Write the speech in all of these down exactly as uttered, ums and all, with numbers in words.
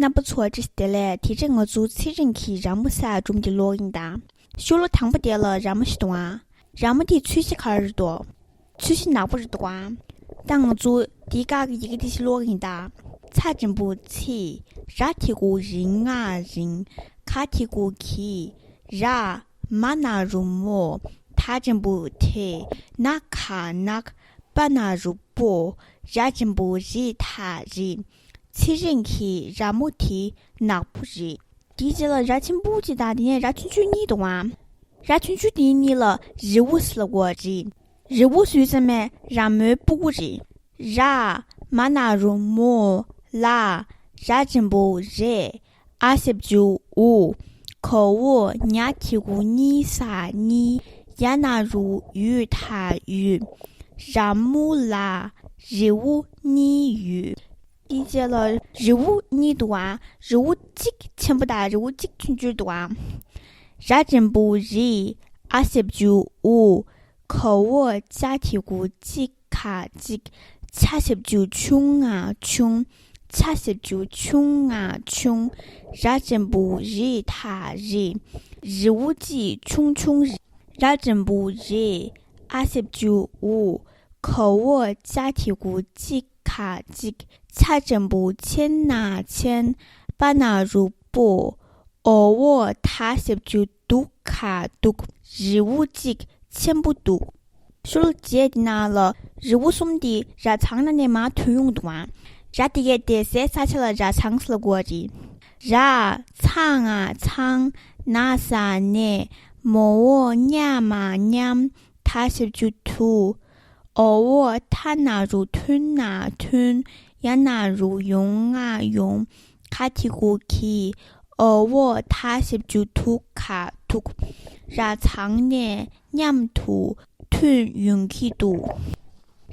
རྣམ་པ་ཚོ་བཀྲ་ཤིས་བདེ་ལེགས། དེ་རིང་ང་ཚོ་ཚེ་རིང་གིས་ར་མོ་ཟེར་སྒྲུང་དེ་ཀློག་གི་ཡིན་ད། ཤོ་ལོ་དང་པོ་དེ་ལ་ར་མོ་ཞིག་འདུག་ཨ། ར་མོ་དེའི་ཚོས་གཞི་ག་རེ་རེད་འདུག་ཚོས་གཞི་ནག་པོ་རེད་འདུག་ཨ། ད་ང་ཚོ་དེའི་སྐབས་ཀྱི་ཡི་གེ་དེ་ཞིག་ཀློག་གི་ཡིན་ད། ཚ་འགྲེང་བུ་ཚི། ར་གི་གུ་རི་ང་རིང་། ག་གི་གུ་གི། ར། མ་ན་རོ་མོ། ད་འགྲེང་བུ་དེ། ན་ག་ནག་པ་ན་རོ་པོ། ར་འགྲེང་བུ་རི་ད་རི། ཚེ་རིང་གི་ར་མོ་དེ་ནག་པོ་རེད། དེའི་རྗེས་ལ་ར་ཆེན་པོ་གཅིག་དང་དེ་ནས་ར་ཆུང་ཆུང་གཉིས་འདུག་ཨ། ར་ཆུང་ཆུང་དེ་གཉིས་ལ་རི་བོ་ཟེར་ལབ་ཀྱི་ཡོད་རེད། རི་བོ་ཟེར་དུས་ཙམ་པ་ར་མོའི་སྤུ་གུ་རེད། ར། མ་ན་རོ་མོ། ལ། ར་འགྲེང་བུ་རེ། ཨ་ཞབས་ཀྱུ་འུ། ག་འོག་ཉ་གི་གུ་གཉི་ས་གཉིས། ཡ་ན་རོ་ཡུ་ད་ཡུད། ར་མོ་ལ། རི་བོ་གཉིས་ཡོད། དེའི་རྗེས་ལ་རི་བོ་གཉིས་འདུག་ཨ། རི་བོ་གཅིག་ཆེན་པོ་དང་རི་བོ་གཅིག་ཆུང་ཆུང་འདུག་ཨ། ར་འགྲེང་བུ་རི། ཨ་ཞབས་ཀྱུ་འུ། ག་འོག་ཅ་གི་གུ་ཅི་ག་གཅིག་ཆ་ཞབས་ཀྱུ་ཆུ་ང་ཆུང་། ཆ་ཞབས་ཀྱུ་ཆུ་ང་ཆུང་། ར་འགྲེང་བུ་རི་ད་རི། རི་བོ་གཅིག་ཆུང་ཆུང་རེད། ར་འགྲེང་བུ་རི། ཨ་ཞབས་ཀྱུ་འུ། ག་འོག་ཅ་གི་གུ་ཅི་ག་གཅིག་ཆ་འགྲེང་བུ་ཆེ་ན་ཆེན། པ་ན་རོ་པོ། འོག་འོག་ད་ཞབས་ཀྱུ་དུ་ག་འདུག་རི་བོ་གཅིག་ཆེན་པོ་འདུག་ཤོ་ལོ་ཀ་དེ་ནང་ལ་རི་བོ་གསུམ་དེ་ར་ཚང་ནང་ནས་མར་ཐོན་ཡོང་འདུག་ཨ། ར་དེ་གའི་དེ་ཟས་ས་ཆ་ལ་ར་ཚང་ཟེར་ལབ་ཀྱི་ཡོད་རེད། ར། ཚ་ང་ཚང་། ན་ས་ནས། མ་འོག་ཉ་མ་མཉམ། ད་ཞབས་ཀྱུ་དུ། འོག་འོག་ཐ་ན་རོ་ཐུ་ན་ཐུན། ཡ་ན་རོ་ཡོ་ང་ཡོང་། ག་གི་གུ་གི། འོག་འོག་ད་ཞབས་ཀྱུ་དུ་ག་དུག་ར་ཚང་ནས་མཉམ་དུ་ཐོན་ཡོང་གི་འདུག་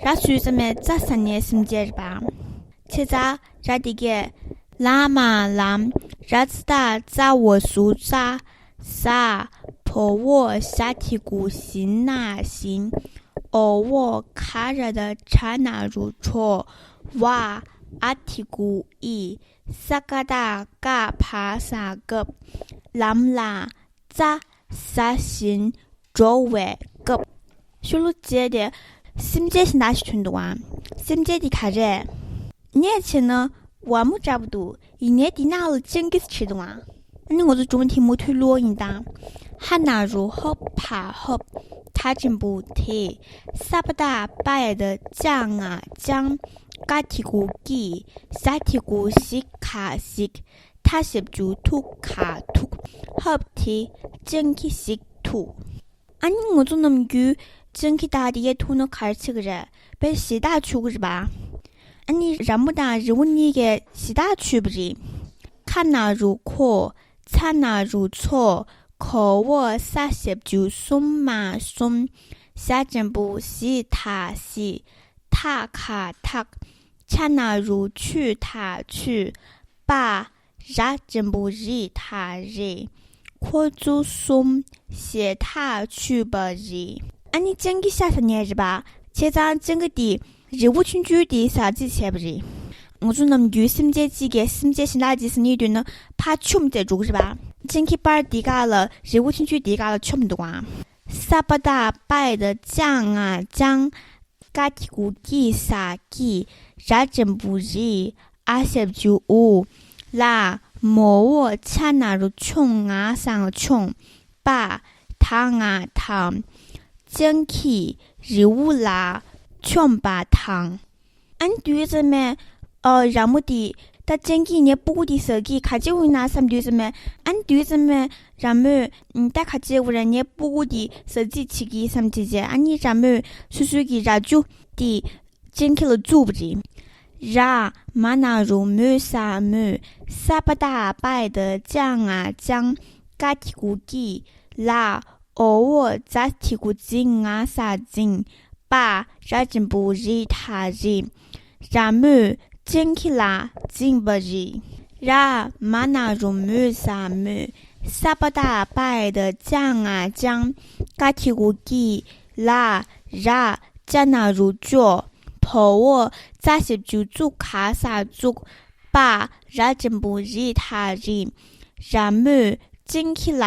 ར་ཟེར་དུས་ཙམ་པ་ཙ་ས་ནས་སེམས་ཅན་རེད་པ། ཆེ་ཙ། ར་དེ་གའི། ལ་མ་ལམ། ར་ཙ་ད་ཙ་འོག་ཟུར་ཙ། ཟ། བ་འོག་ཞ་གི་གུ་ཞི་ན་བཞིན། འོག་འོག་ག་ར་བཏགས་གྲ་ན་རོ་གྲོགས། བ། འ་གི་གུ་འི། ས་ཀ་བཏགས་སྐ་བ་ས་སྐབས། ལམ་ལ། ཙ། ཟ་བཞིན། འགྲོ་བའི་སྐབས། ཤོ་ལོ་ཀ་དེ་སེམས་ཅན་གཞན་དག་ཞིག་ཐོན་འདུག་ཨ། སེམས་ཅན་དེ་ག་རེ་རེད། ངས་བྱས་ན་ཝ་མོ་འདྲ་པོ་འདུག་ཡིན་ནའི་དེ་ནང་ལ་སྤྱང་ཀི་ཞིག་བྲིས་འདུག་ཨ། ཨ་ནི་ང་ཚོ་སྒྲུང་དེ་མུ་མཐུད་ཀློག་ཡིན་ད། ཧ་ན་རོ་ཧོ་བ་ཧོབ། ད་འགྲེང་བུ་དེ། ས་པ་བཏགས་སྤ་ཡ་བཏགས་སྤྱ་ང་སྤྱང་། ཀ་གི་གུ་ཀི། ཞ་གི་གུ་ཞི་ག་ཞིག་ཐ་ཞབས་ཀྱུ་ཐུ་ག་ཐུག་ཧོབ་དེ་སྤྱང་ཀི་ཞིག་ཐུག་ཨ་ནི་ང་ཚོ་ནམ་རྒྱུན་སྤྱང་ཀི་དག་དེ་གས་ཐུག་ན་ག་རེ་བྱེད་ཀྱི་རེད། དཔེ་ཞེ་དྲག་མཆོད་ཀྱི་རེད་པ། ཨ་ནི་ར་མོ་དང་རི་བོ་གཉིས་ཀས་ཞེ་དྲག་མཆོད་པ་རེད། ཁ་ན་རོ་ཁོ། ཚ་ན་རོ་ཚོ། ག་འོག་ས་ཞབས་ཀྱུ་གསུམ་མ་གསུམ། ཞ་འགྲེང་བུ་ཞི་ད་ཞི། ཐ་ག་ཐག་ཆ་ན་རོ་ཆུ་ད་ཆུ། པ། ར་འགྲེང་བུ་རི་ད་རི། ཁོ་ཚོ་གསུམ་ཞེ་ཐག་ཆོད་པ་རེད། ཨ་ནི་སྤྱང་ཀི་ཤ་ཟ་མཁན་རེད་པ། བྱས་ཙང་སྤྱང་ཀི་དེས་རི་བོ་ཆུང་ཆུང་དེ་ཟ་རྩིས་བྱས་པ་རེད། ང་ཚོ་ནམ་རྒྱུན་སེམས་ཅན་གཅིག་གིས་སེམས་ཅན་གཞན་དག་ཅིག་ཟ་སྙིང་འདོད་ན་ཕར་མཆོངས་བྱས་འགྲོ་གི་རེད་པ། སྤྱང་ཀི་པར་དེ་ག་ལ་རི་བོ་ཆུང་ཆུང་དེ་ག་ལ་མཆོངས་འདུག་ཨ། ས་པ་བཏགས་སྤ་ཡ་བཏགས་སྤྱ་ང་སྤྱང་། ཀ་གི་གུ་ཀི་ས་ཀི། ར་འགྲེང་བུ་རི། ཨ་ཞབས་ཀྱུ་འུ། ལ། མ་འོག་ཆ་ན་རོ་མཆོ་ང་ས་མཆོངས། པ། ད་ང་དམ། སྤྱང་ཀིས་རི་བོ་ལ་མཆོངས་པ་དང་། ཨ་ནི་དུས་ཙམ་པ། ཨ། ར་མོ་དེས་ད་སྤྱང་ཀིས་ངའི་སྤུ་གུ་དེ་ཟ་གི་ག་བྱེད་འོང་ན་བསམ་དུས་ཙམ་པ། ཨ་ནི་དུས་ཙམ་པ་ར་མོས་ད་ག་བྱེད་འོང་ར། ངའི་སྤུ་གུ་དེ་ཟ་རྩིས་བྱེད་ཀྱི་བསམ་བྱས་བྱས། ཨ་ནི་ར་མོས་སོ་སོའི་གི་རྭ་ཅོ་དེ་སྤྱང་ཀི་ལ་བཙུགས་པ་རེད། ར། མ་ན་རོ་མོ་ས་མོ། ས་པ་བཏགས་སྤ་ཡ་བཏགས་སྤྱ་ང་སྤྱང་། ཀ་གི་གུ་ཀི། ལ། འོག་འོག་ཛ་གི་གུ་ཛི་ང་ས་འཛིང་། པ། ར་འགྲེང་བུ་རི་ད་རི། ར་མོས་སྤྱང་ཀི་ལ་འཛིངས་པ་རེད། ར། མ་ན་རོ་མོ་ས་མོ། ས་པ་བཏགས་སྤ་ཡ་བཏགས་སྤྱ་ང་སྤྱང་། ཀ་གི་གུ་ཀི། ལ། ར། ཅ་ན་རོ་ཅོ། བ་འོག་ཙ་ཞབས་ཀྱུ་ཙུ་ག་ས་བཙུགས། པ། ར་འགྲེང་བུ་རི་ཐ་རི། ར་མོས་སྤྱང་ཀི་ལ་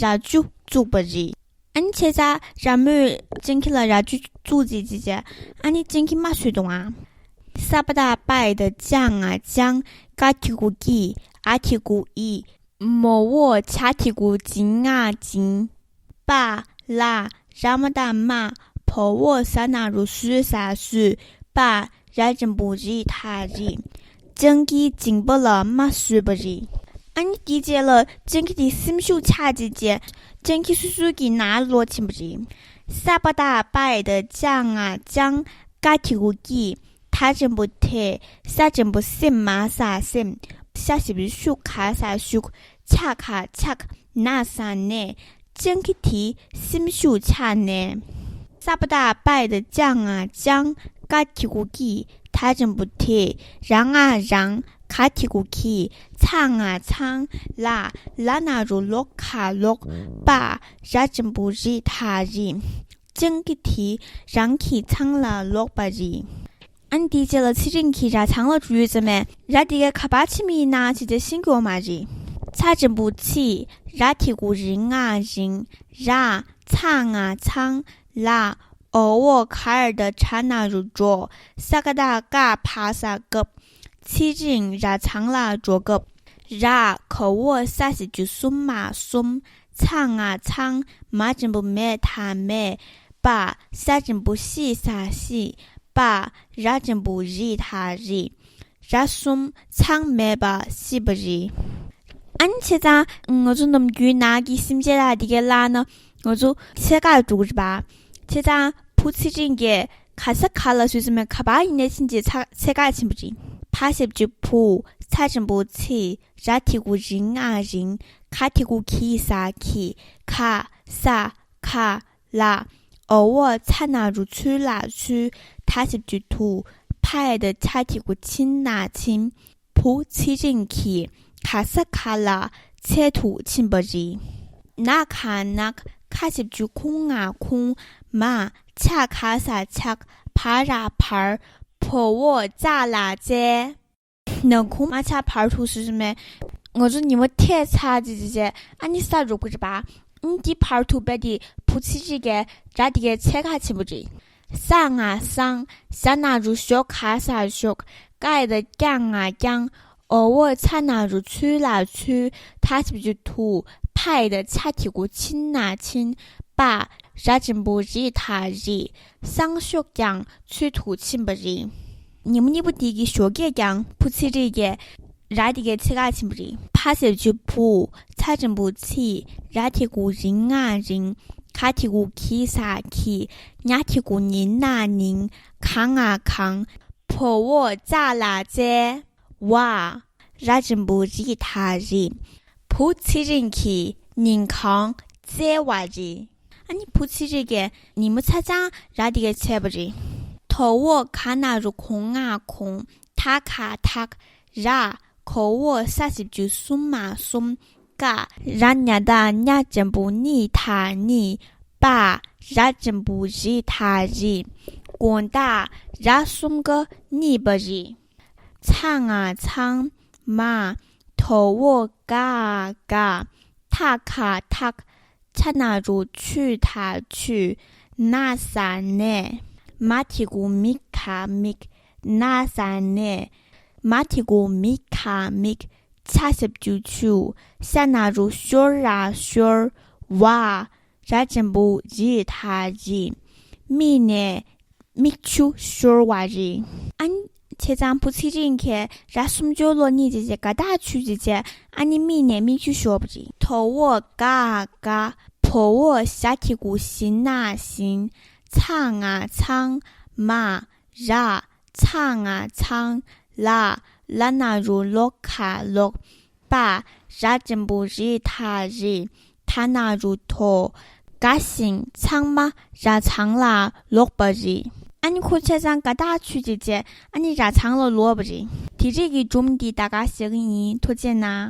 རྭ་ཅོ་བཙུགས་པ་རེད། ཨ་ནི་བྱས་ཙང་ར་མོས་སྤྱང་ཀི་ལ་རྭ་ཅོ་བཙུགས་ཙི་ཙི་བྱས། ཨ་ནི་སྤྱང་ཀི་མ་བཟོས་འདུག་ཨ། ས་པ་བཏགས་སྤ་ཡ་བཏགས་སྤྱ་ང་སྤྱང་། ཀ་གི་གུ་ཀི། འ་གི་གུ་འི། མ་འོག་ཇ་གི་གུ་ཇི་ང་ཇིང་། པ། ལ། ར་མ་བཏགས་རྨ། བ་འོག་ཟ་ན་རོ་བཟོ་ས་བཟོས། པ། ར་འགྲེང་བུ་རི་ཐ་རི། སྤྱང་ཀིའི་མཇིང་པ་ལ་རྨ་བཟོས་པ་རེད། ཨ་ནི་དེའི་རྗེས་ལ་སྤྱང་ཀི་དེ་སེམས་ཤུགས་ཆག་ཙི་ཙི་བྱས། སྤྱང་ཀི་སོ་སོ་གི་ནང་ལོག་ཕྱིན་པ་རེད། ས་པ་བཏགས་སྤ་ཡ་བཏགས་སྤྱ་ང་སྤྱང་། ཀ་གི་གུ་ཀི། ད་འགྲེང་བུ་དེ། ས་འགྲེང་བུ་སེ་མ་ས་སེམས། ཤ་ཞབས་ཀྱུ་ཤུ་ག་ས་ཤུགས། ཆ་ག་ཆགས། ན་ས་ནས། སྤྱང་ཀི་དེའི་སེམས་ཤུགས་ཆག་ནས། ས་པ་བཏགས་སྤ་ཡ་བཏགས་སྤྱ་ང་སྤྱང་། ཀ་གི་གུ་ཀི། ད་འགྲེང་བུ་དེ། ར་ང་རང་། ག་གི་གུ་གི། ཚ་ང་ཚང་། ལ། ལ་ན་རོ་ལོ་ག་ལོག་པ། ར་འགྲེང་བུ་རི་ཐ་རི། སྤྱང་ཀི་དེ་རང་གི་ཚང་ལ་ལོག་པ་རེད། ཨ་ནི་དེའི་རྗེས་ལ་ཚེ་རིང་གིས་ར་ཚང་ལ་འགྲོ་ཡོད་ཙམ་མས། ར་དེ་ག་ག་པར་ཕྱིན་པ་ཡིན་ན་ཅི་བྱ་ཤེས་ཀྱི་ཡོད་མ་རེད། ཚ་འགྲེང་བུ་ཚི། ར་གི་གུ་རི་ང་རིང་། ར། ཚ་ང་ཚང་། ལ། འོ་འོག་ག་ཡ་བཏགས་གྲ་ན་རོ་གྲོ། ས་ཀ་བཏགས་སྐ་བ་ས་སྐབས། ཚེ་རིང་ར་ཚང་ལ་འགྲོ་སྐབས། ར། ག་འོག་ས་ཞབས་ཀྱུ་གསུམ་མ་གསུམ། ཚ་ང་ཚང་། མ་འགྲེང་བུ་མེ་ད་མེད། པ། ས་འགྲེང་བུ་ཤི་ས་ཤིས། པ། ར་འགྲེང་བུ་རི་ད་རི། ར་གསུམ་ཚང་མེད་པ་ཤི་བ་རེད། ཨ་ནི་བྱས་ཙང་ང་ཚོ་ནམ་རྒྱུན་ནགས་ཀྱི་སེམས་ཅན་ལ་འདི་གའི་བརླགས་ན་ང་ཚོ་འཚོལ་གར་འགྲོ་གི་རེད་པ། བྱས་ཙང་བུ་ཚེ་རིང་གིས་ག་ས་ག་ལ་བཟོས་ཙམ་མས། ག་པར་ཡིན་ནའི་ཕྱིན་ཅིག་འཚོལ་གར་ཕྱིན་པ་རེད། བ་ཞབས་ཀྱུ་བུ། ཚ་འགྲེང་བུ་ཚི། ར་གི་གུ་རི་ང་རིང་། ག་གི་གུ་གི་ས་གིས། ག། ས། ག། ལ། འོ་འོག་ཚ་ན་རོ་ཚུ་ལ་ཚུལ། ད་ཞབས་ཀྱུ་དུ། ཕ་ཡ་བཏགས་ཕྱ་གི་གུ་ཕྱི་ན་ཕྱིན། བུ་ཚེ་རིང་གིས་ག་ས་ག་ལ་འཚོལ་དུ་ཕྱིན་པ་རེད། ན་ག་ནག། ཁ་ཞབས་ཀྱུ་ཁུ་ང་ཁུང་། མ། ཆ་ག་ས་ཆགས། བ་ར་བར། བ་འོག་ཙ་ལ་ཙལ། ན་གུང་མ་ཆ་བར་དུ་སུ་སུ་མེད། ང་ཚོ་ཉི་མ་ཐལ་ཚར་ཙི་ཙི་ཙི་ཨ་ནི་ས་རུབ་ཀྱི་རེད་པ། ཨ་ནི་དེ་བར་དུ་བས་དེ་བུ་ཚེ་རིང་གིས་ར་དེ་གའི་འཚོལ་གར་ཕྱིན་པ་རེད། ས་ང་སང་། ཟ་ན་རོ་ཞོ་ག་ས་ཞོག་ཀ་ཡ་བཏགས་སྐྱ་ང་སྐྱང་། འོ་འོག་ཚ་ན་རོ་ཚུ་ལ་ཚུལ། ད་ཞབས་ཀྱུ་དུ། ཕ་ཡ་བཏགས་ཕྱ་གི་གུ་ཕྱི་ན་ཕྱིན། པ། ར་འགྲེང་བུ་རི་ད་རི། སང་ཞོགས་ཀྱང་འཚོལ་དུ་ཕྱིན་པ་རེད། ཉིན་མོ་གཉིས་པོ་དེ་གི་ཞོགས་ཀས་ཀྱང་བུ་ཚེ་རིང་གིས་ར་དེ་གའི་འཚོལ་གར་ཕྱིན་པ་རེད། བ་ཞབས་ཀྱུ་བུ། ཚ་འགྲེང་བུ་ཚི། ར་གི་གུ་རི་ང་རིང་། ག་གི་གུ་གི་ས་གིས། ཉ་གི་གུ་ཉི་ན་ཉིང་། ག་ང་གང་། བ་འོག་ཙ་ལ་ཙལ། བ། ར་འགྲེང་བུ་རི་ད་རི། བུ་ཚེ་རིང་གིས་ཉིན་གང་འཚོལ་བ་རེད། ཨ་ནི་བུ་ཚེ་རིང་གིས་ཉིན་མོ་ཆ་ཚང་ར་དེ་གའི་འཚོལ་བ་རེད། ད་འོག་ག་ན་རོ་གོ་ང་གོང་། ད་ག་དག་ར། ག་འོག་ས་ཞབས་ཀྱུ་གསུམ་མ་གསུམ། ཀ། ར་ཉ་བཏགས་རྙ་འགྲེང་བུ་རྙི་ད་རྙིད། པ། ར་འགྲེང་བུ་རི་ད་རི། དགོང་དག་ར་གསུམ་ཀ་རྙིད་པ་རེད། ཚ་ང་ཚང་། མ། ད་འོག་ག་ག་ཐ་ག་ཐག་ཆ་ན་རོ་ཆུ་ད་ཆུད། ན་ས་ནས། མ་གི་གུ་མི་ག་མིག་ན་ས་ནས། མ་གི་གུ་མི་ག་མིག་ཆ་ཞབས་ཀྱུ་ཆུ། ཤ་ན་རོ་ཤོར་ར་ཤོར། བ། ར་འགྲེང་བུ་རི་ད་རི། མི་ནས། མིག་ཆུ་ཤོར་བ་རེད། ཨ་ནི་བྱས་ཙང་བུ་ཚེ་རིང་གིས་ར་སུམ་ཅུ་ལོ་གཉིས་བྱས་བྱས་དགའ་ཐག་ཆོད་བྱས་བྱས་ཨ་ནི་མིག་ནས་མིག་ཆུ་ཤོར་བ་རེད། ད་འོག་ག་ག་བ་འོག་ཞ་གི་གུ་ཞི་ན་བཞིན། ཚ་ང་ཚང་། མ། ར། ཚ་ང་ཚང་། ལ། ལ་ན་རོ་ལོ་ག་ལོག་པ། ར་འགྲེང་བུ་རི་ད་རི། ད་ན་རོ་དོ། དགའ་ཞིང་ཚང་མ་ར་ཚང་ལ་ལོག་པ་རེད། ཨ་ནི་ཁོ་ཆ་ཚང་དགའ་ཐག་ཆོད་བྱས་བྱས་ཨ་ནི་ར་ཚང་ལ་ལོག་པ་རེད། དེ་རིང་གི་སྒྲུང་འདི་ད་ག་བཞག་གི་ཡིན། ཐུགས་རྗེ་གནང་།